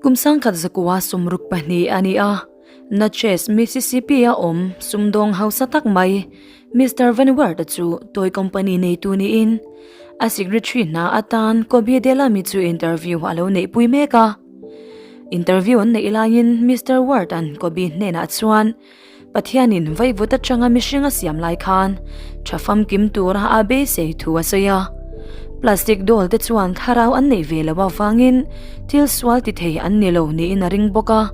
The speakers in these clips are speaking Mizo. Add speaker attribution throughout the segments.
Speaker 1: Kum 1962 a ni a, Natchez, Mississippi-a awm sumdawng hausa tak mai Mister Van Wert-a chu toy company neitu niin a secretary hna atan Kobe Delamy chu interview a lo neihpui mek a. Interview an neih laiin Mister Wert-a'n Kobe hnenah chuan Pathianin vaivut atanga mihring a siam lai khan tha famkim tura a beisei thu a sawi a. Plastic doll te chuan thlarau an neih ve loh avangin thil sual ti thei an ni lo niin a ring bawk a.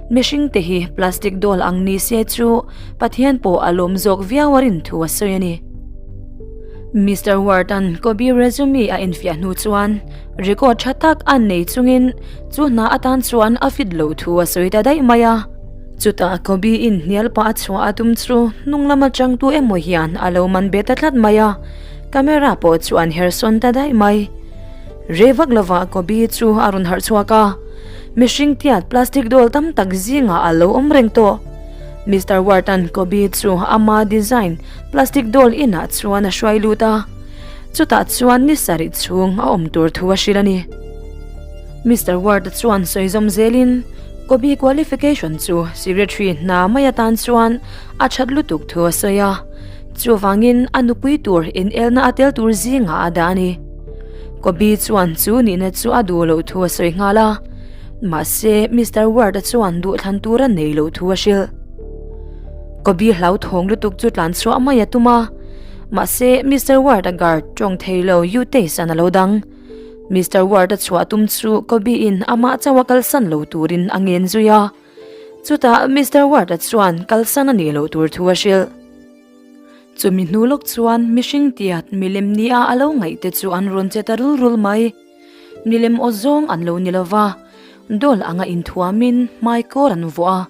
Speaker 1: Mihring te hi plastic doll ang ni se chu Pathian pawh a lawm zawk viau a rin thu a sawi a ni. Mister Ward-a'n Kobe resume a enfiah hnu chuan record tha tak a nei chungin chu hna atan chuan a fit loh thu a sawi ta daih mai a. Chutah Kobe in hnial pah a chhuah a tum chu hnung lama changtu emaw hian a lo man bet ta tlat mai a, camera pawh chu an her sawn ta daih mai. Rei vak lovah Kobe chu a rawn harh chhuak a, mihring tiat plastic doll tam tak zingah a lo awm reng tawh. Mister Ward-a'n Kobe chu ama design plastic doll inah chuan a hruai lut a, chutah chuan ni sarih chhung a awm tur thu a hrilh a ni. Mister Ward-a chuan sawi zawm zelin Kobe qualification chu secretary hna mai atan chuan a that lutuk thu a sawi a, chuvangin a nupui tur inelna a tel tur zingah a dah a ni. Kobe chuan chu nihna chu a duh loh thu a sawi nghal a, mahse Mister Ward-a chuan duhthlan tur a nei loh thu a hrilh. Kobe hlauthawng lutuk chu tlan chhuah mai a tum a, mahse Mister Ward-a guard tawng thei lo Utace-a'n a lo dang. Mister Ward-a chhuah tum chu Kobe-in amah chauh a kalsan lo turin a ngen zui a. Chutah Mister Ward-a chuan kalsan a nih loh tur thu a hrilh. Chumi hnu lawk chuan mihring tiat milem nia a lo ngaih te chu an rawn che ta rul rul mai. Milem aw zawng an lo ni lova, doll anga inthuamin hmai kawr an vuah a,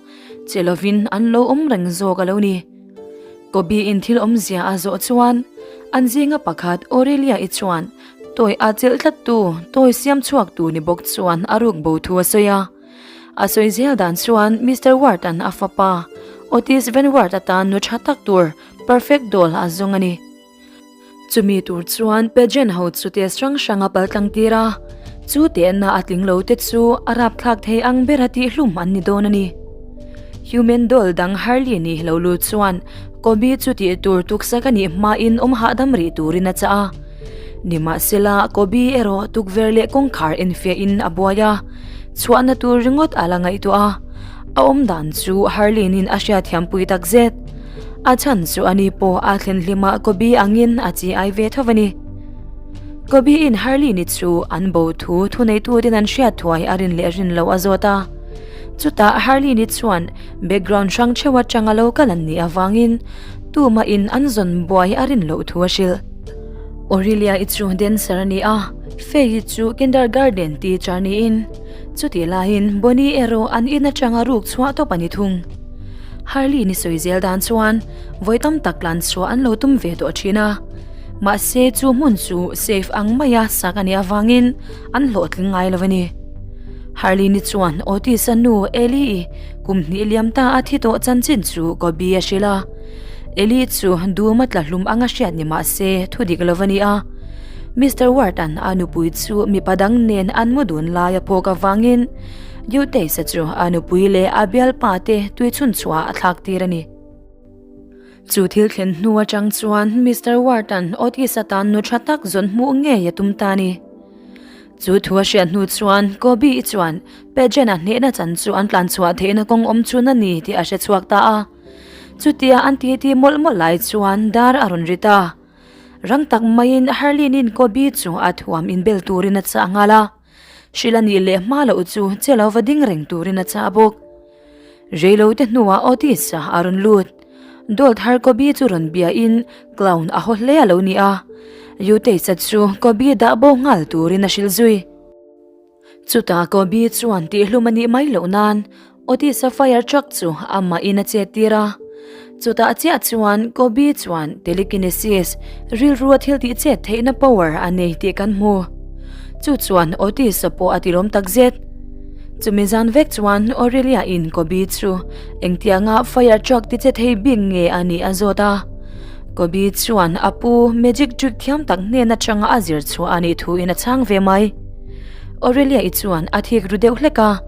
Speaker 1: che lovin an lo awm reng zawk a lo ni. Kobe-in thil awmzia a zawh chuan an zinga pakhat Aurelia-i chuan Tawi a chelh tlat tu, tawi siam chhuak tu ni bawk chuan a ruk bo thu a sawi a. A sawi zel dan chuan Mister Ward-a'n a fapa, Otis Van Ward atan nu tha tak tur, perfect doll a zawng a ni. Chumi tur chuan pageant ho chu test hrang hrang a paltlang tir a, chu tehna a tling lo te chu a rapthlak thei ang bera tihhlum an ni dawn a ni. Human doll dang Harley ni lo lut chuan Kobe chu tih tur tuksak a nih hmain awm hahdam rih turin a chah a. Nimahsela, Kobe erawh tukverh leh kawngkhar enfiahin a buai a, chhuahna tur ringawt a la ngaihtuah a. A awm dan chu Harleen-in a hriatthiampui tak zet. A chhan chu ani pawh a thlen hlimah Kobe angin a chi ai ve tho a ni. Kobe-in Harleen-i chu an bo thu thuneituten an hriat thuai a rin leh rin loh a zawt a. Chutah Harleen-i chuan background hrang theuh atanga lo kal an nih avangin tumahin an zawn buai a rin loh thu a hrilh. Aurelia-i chu dancer a ni a, Faye-i chu kindergarten teacher niin, chutih laiin Bonnie erawh an in atanga ruk chhuah tawp a ni thung. Harley ni sawi zel dan chuan vawi tam tak tlan chhuah an lo tum ve tawh thin a, mahse chu hmun chu safe ang maia sak a nih avangin an hlawhtling ngai lo a ni. Harley ni chuan Otis-a nu Ellie-i kum hnih liam ta a thi tawh chanchin chu Kobe a hrilh a. Eli chu duma tla hlum anga hriat ni mah se thu dik lo a ni a. Mister Ward-a'n a nupui chu mipa dang nen an mu dun lai a phawk avangin Eustace-a chu a nupui leh a bialpa te tui chhun chhuah a thlak tir a ni. Chu thil thlen hnu atang chuan Mister Ward-a'n Otis-a tan nu tha tak zawn hmuh ngei a tum ta a ni. Chu thu a hriat hnu chuan Kobe-i chuan Pageant-a hnehna chan chu an tlan chhuah theihna kawng awm chhun a ni tih a hre chhuak ta a. Chutia an titi mawlh mawlh lai chuan dar a rawn ri ta. Rang tak maiin Harleen-in Kobe chu a thuam inbel turin a chah nghal a. Hrilh a nih leh hma loh chu che lo va ding reng turin a chah bawk. Reilote hnuah Otis-a a rawn lut. Doll thar Kobe chu rawn biain clown a haw hle a lo ni a. Eustace-a chu Kobe dah bo nghal turin a hrilh zui. Chutah Kobe chuan tihhlum a nih mai loh nan Otis-a fire truck chu amahin a chet tir a. Chutah chiah chuan Kobe chuan telekinesis, rilru a thil tih chet theihna power a nei tih kan hmu. Chu chuan Otis-a pawh a tilawm takzet. Chumi zan vek chuan Aurelia-in Kobe chu engtianga fire truck ti che thei bik nge a nih a zawt a. Kobe chuan a pu magic trick thiam tak hnen atanga a zir chhuah a nih thuin a chhang ve mai. Aurelia-i chuan a thik ru deuh hlek a,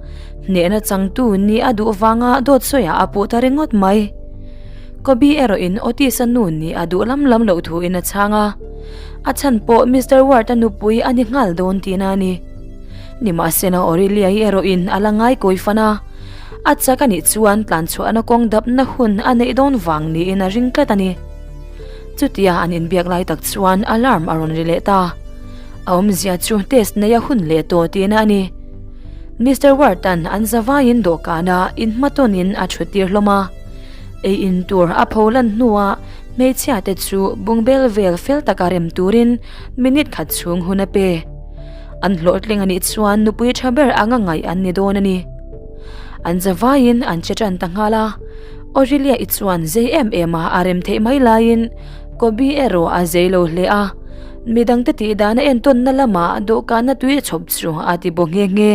Speaker 1: hnehna changtu ni a duh vanga dawt sawiah a puh ta ringawt mai. Kobe erawhin Otis-a nu nih a duh lam lam loh thuin a chhang a, a chhan pawh Mister Ward-a nupui a ni nghal dawn tihna a ni. Nimahsela Aurelia-i erawhin a la ngai kawi fan a, a chak a nih chuan tlanchhuahna kawng dapna hun a neih dawn vang niin a ring tlat a ni. Chutia an inbiak lai tak chuan alarm a rawn ri leh ta. A awmzia chu test neia hun leh tawh tihna a ni. Mister Ward-a'n an zavaiin dawhkanah inhmatawnin a thuttir hlawm a. Ei in tur a pho lan hnuah hmeichhia te chu bungbel vel fel taka rem turin minute khat chhung hun a pe. An hlawhtling a nih chuan nupui tha ber anga ngaih an ni dawn a ni. An zavaiin an che tan ta nghal a. Aurelia-i chuan zei em em a a rem theih mai laiin Kobe erawh a zei lo hle a. Midangte tih dan a entawnna lamah dawhkanna tui a chhawp chu a ti baw nghe nghe.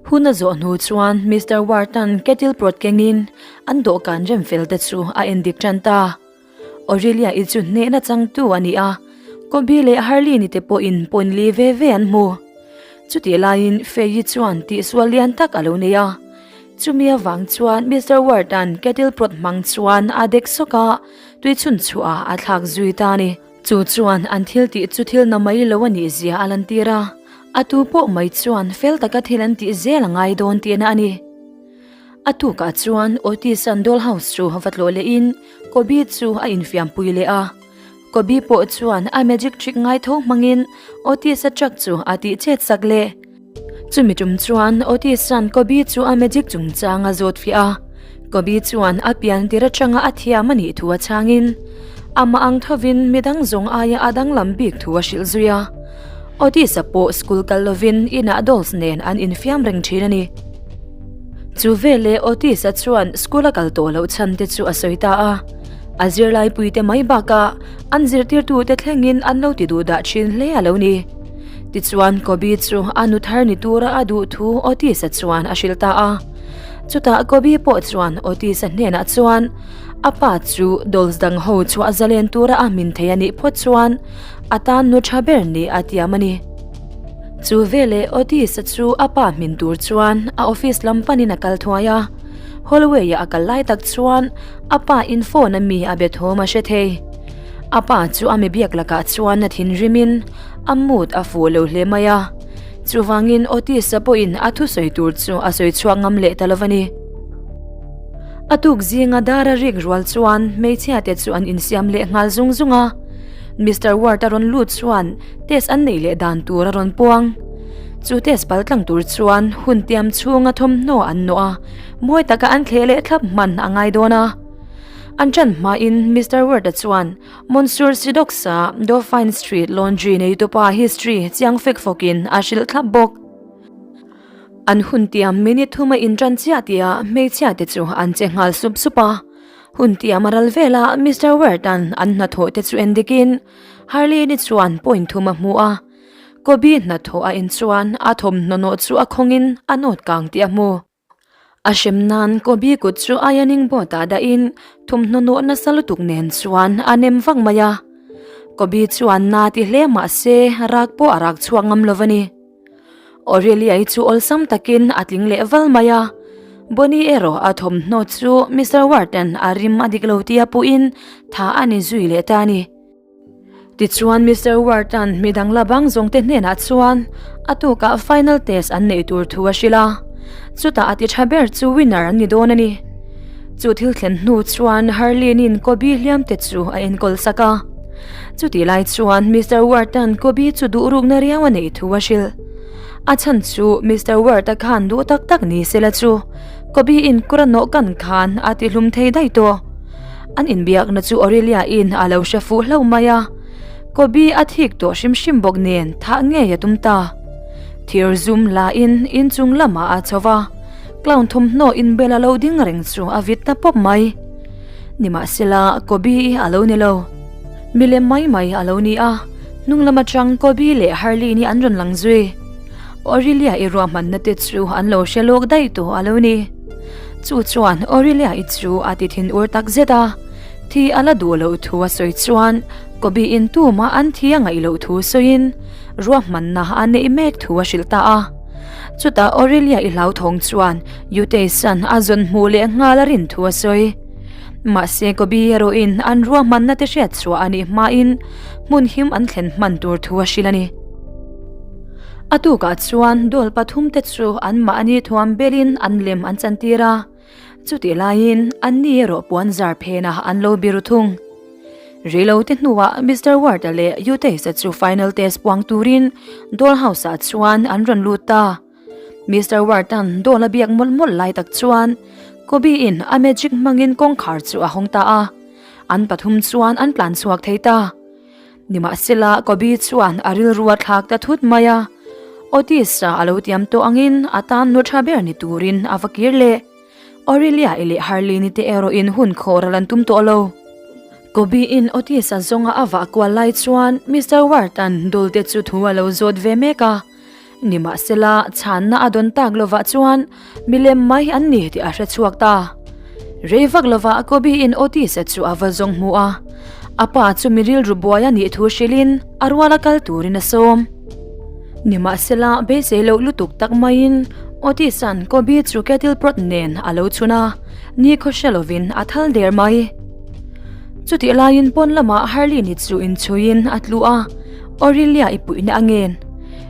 Speaker 1: Hun a zawh hnu chuan Mister Ward-a'n kettle prot kengin an dawhkan rem fel te chu a endik tan ta. Aurelia-i chu hnehna changtu a ni a, Kobe leh Harleen-i te pawhin point li ve ve an hmu. Chutih laiin Faye-i chuan tihsual lian tak a lo nei a. Chumi avang chuan Mister Ward-a'n kettle prot hmang chuan a dek sawk a, tui chhun chhuah a thlak zui ta a ni. Chu chuan an thil tih chu thil na mai lo a nih zia a lantir a, a tu pawh mai chuan fel taka thil an tih zel a ngai dawn tihna a ni. A tukah chuan Otis-a'n doll house chu va tlawh lehin Kobe chu a infiampui leh a. Kobe pawh chuan a magic trick ngai tho hmangin Otis-a truck chu a tih chet sak leh. Chumi tum chuan Otis-a'n Kobe chu a magic chungchang a zawt fiah a. Kobe chuan a pian tir atanga a thiam a nih thu a chhangin, amah ang thovin midang zawng aia a danglam bik thu a hrilh zui a. Otis-a pawh school kal lovin inah dolls nen an infiam reng thin a ni. Chu veleh Otis-a chuan school a kal tawh loh chhan te chu a sawi ta a. A zirlaipuite mai bakah an zirtirtute thlengin an lo ti duh dah thin hle a lo ni. Tichuan Kobe chu a nu thar ni tura a duh thu Otis-a chuan a hrilh ta a. Chutah Kobe pawh chuan Otis-a hnenah chuan a pa chu dolls dang ho chhuah zalen tura a hmin thei a nih phawt chuan a tan nu tha ber nih a tiam a ni. Chu veleh Otis-a chu a pa hmin tur chuan a office lam panin a kal thuai a. Hallway-ah a kal lai tak chuan a pa in phone a mi a be thawm a hre thei. A pa chu a mi biak lakah chuan a thinrimin a mood a fuh lo hle mai a. Chuvangin Otis-a pawhin a thusawi tur chu a sawi chhuak ngam leh ta lo a ni. A tuk zinga dar a rik rual chuan hmeichhia te chu an insiam leh nghal zung zung a. Mister Ward a rawn lut chuan test an neih leh dan tur a rawn puang. Chu test pal tlang tur chuan hun tiam chhunga thawmhnaw an nawh a, mawi taka an thleh leh thlap hman a ngai dawn a. An ṭan hmain Mister Ward-a chuan Monsieur Sidox-a Dauphine Street Laundry neitupa history chiang fek fawkin a hrilh thlap bawk. An hun tiam minute thuma inṭan chiah tihah hmeichhia te chu an che nghal sup sup a. Hun tiam a ral velah Mister Ward-a'n an hnathawh te chu en dikin Harley-ni chuan point thum a hmu a. Kobe hnathawh a en chuan a thawmhnaw nawh chu a khawngin a nawt kang tih a hmu. A hrem nan Kobe kut chu ironing board ah dahin thawmhnaw nawh nasa lutuk nen chuan a nem vak mai a. Kobe chuan na ti hle mah se rak pawh a rak chhuak ngam lo a ni. Aurelia-i chu awlsam takin a tling leh val mai a. Bonnie erawh a thawmhnaw chu Mister Ward-a'n a rim a dik lo tia puhin tha a ni zui leh ta a ni. Tichuan Mister Ward-a'n midang la bang zawngte hnenah chuan a tukah final test an neih tur thu a hrilh a, chutah a ti tha ber chu winner an ni dawn a ni. Chu thil thlen hnu chuan Harleen-in Kobe hliamte chu a enkawl sak a. Chutih lai chuan Mister Ward-a'n Kobe chu duh rukna riau a neih thu a hrilh. A chhan chu Mister Ward-a khan duh tak tak ni sela chu Kobe-in kura nawh kan khan a ti hlum thei daih tawh. An inbiakna chu Aurelia-in a lo hre fuh hlauh mai a, Kobe a thik tawh hrim hrim bawk nen thah ngei a tum ta. Thir zum lain inchung lamah a chho va, clown thawmhnaw inbel a lo ding reng chu a vit ta pawp mai. Nimahsela, Kobe-i a lo ni lo. Milem mai mai a lo ni a, hnung lam atang Kobe leh Harleen-i an rawn lang zui. Aurelia-i ruahmanna te chu an lo hre lawk daih tawh a lo ni. Chu chuan Aurelia-i chu a ti thin ur tak zet a, thi a la duh loh thu a sawi chuan Kobe-in tumah an thi a ngaih loh thu sawiin. ruahmanna a neih mek thu a hrilh ta a. Chutah Aurelia i hlauthawng chuan Eustace-a'n a zawn hmuh leh nghal a rin thu a sawi. Mahse Kobe erawhin an ruahmanna te hriat chhuah a nih hmain hmun him an thlen hman tur thu a hrilh a ni. A tukah chuan doll pathumte chu anmahni thuam belin an lem an chantir a. Chutih laiin anni erawh puan zar phenah an lo biru thung. Reilote hnuah Mister Ward-a leh Eustace-a chu final test puang turin doll house-ah chuan an rawn lut ta. Mister Ward-a'n doll a biak mawlh mawlh lai tak chuan Kobe-in a magic hmangin kawngkhar chu a hawng ta a, an pathum chuan an tlan chhuak thei ta. Nimahsela, Kobe chuan a rilru a thlak ta thut mai a, Otis-a a lo tiam tawh angin a tan nu tha ber ni turin a va kir leh. Aurelia-i leh Harleen-i te erawhin hun khawh ral an tum tawh lo. Kobe-in Otis-a zawnga a vah kual lai chuan Mister Ward-a'n Dolte chu thu a lo zawt ve mek a. Nimahsela, chhanna a dawn tak lovah chuan milem mai an ni tih a hre chhuak ta. Rei vak lovah Kobe-in Otis-a chu a va zawng hmu a. A pa chu mi rilru buai a nih thu hrilhin a ruala kal turin a sawm. Nimahsela, beisei loh lutuk tak maiin Otis-a'n Kobe chu kettle prot nen a lo chhun a, nikhaw hre lovin a thal der mai. Chutih laiin pawn lamah Harleen-i chu inchhuiin a tlu a, Aurelia-i puihna a ngen.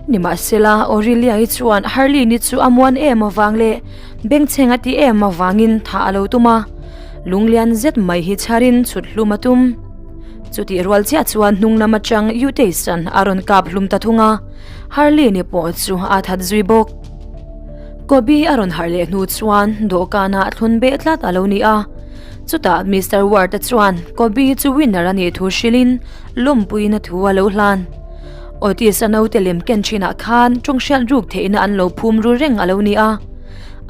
Speaker 1: Nimahsela, Aurelia-i chuan Harleen-i chu a muan em avang leh bengchheng a ti em avangin thah a lo tum a, lunglian zet mai hi chharin chhut hlum a tum. Chutih rual chiah chuan hnung lam atang Eustace-a'n a rawn kap hlum ta thung a, Harleen-i pawh chu a that zui bawk. Kobe a rawn harh leh hnu chuan dawhkanah thlun beh tlat a lo ni a, chutah Mister Ward-a chuan Kobe chu winner a nih thu hrilhin lawmpuina thu a lo hlan. Otis-a naute lem ken thinah khan tawng hriat ruk theihna an lo phum ru reng a lo ni a,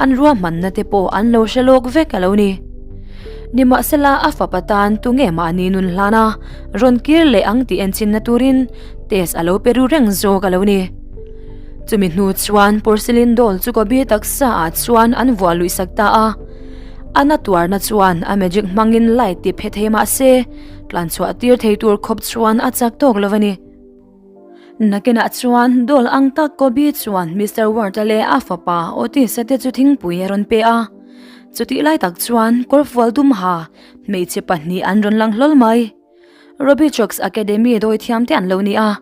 Speaker 1: an ruahmanna te pawh an lo hre lawk vek a lo ni. Nimahsela a fapa tan tunge mahni nun hlan a, rawn kir leh ang tih enchinna turin test a lo pe ru reng zawk a lo ni. Chumi hnu chuan porcelain doll chu Kobe taksa ah chuan an vuah luih sak ta a. A na tuarna chuan a magic hmangin light ti phe thei mahse tlan chhuah tir thei tur khawp chuan a chak tawk lo a ni. Nakinah chuan doll ang tak Kobe chuan Mister Ward-a leh a fapa Otis-a te chu thingpui a rawn pe a. Chutih lai tak chuan kawrfual dum ha hmeichhe pahnih an rawn lang hlawl mai. Robichaux Academy dawi thiam te an lo ni a.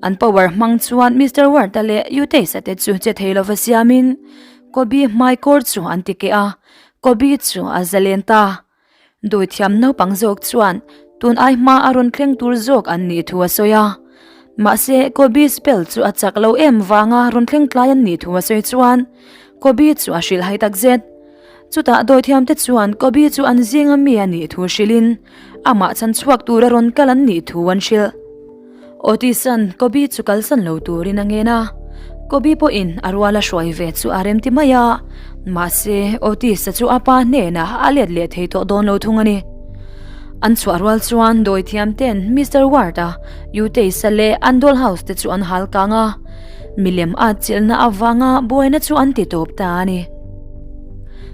Speaker 1: An power hmang chuan Mister Ward-a leh Eustace-a te chu che thei lova siamin Kobe hmai kawr chu an ti keh a, Kobe chu a zalen ta. Dawithiam naupang zawk chuan tun ai hma a rawn thleng tur zawk an nih thu a sawi a. Mahse, Kobe spell chu a chak lo em vanga rawn thleng tlai an nih thu a sawi chuan Kobe chu a hrilhhai takzet. Chutah dawithiamte chuan Kobe chu an zinga mi a nih thu hrilhin amah chhan chhuak tura rawn kal an nih thu an hrilh. Otis-a'n Kobe chu kalsan lo turin a ngen a, Kobe pawhin a ruala hruai ve chu a remti mai a, mahse Otis-a chu a pa hnenah a let leh thei tawh dawn lo thung a ni. An chhuah rual chuan dawithiamte'n Mister Ward-a, Eustace-a leh an doll house te chu an hal kang a, milem at chilhna avanga buaina chu an ti tawp ta a ni.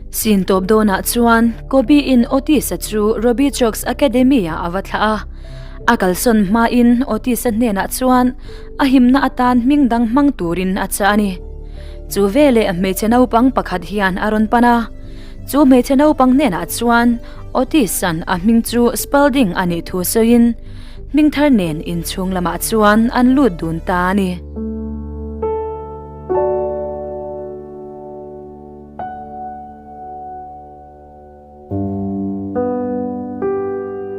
Speaker 1: Sin tawp dawnah chuan Kobe-in Otis-a chu Robichaux Academy-ah a va thlah a. A kalsawn hmain Otis-a hnenah chuan a himna atan hming dang hmang turin a chah a ni. Chu veleh hmeichhe naupang pakhat hian a rawn pan a. Chu hmeichhe naupang hnenah chuan Otis-a'n a hming chu Spalding a nih thu sawiin hming thar nen inchhung lamah chuan an lut dun ta a ni.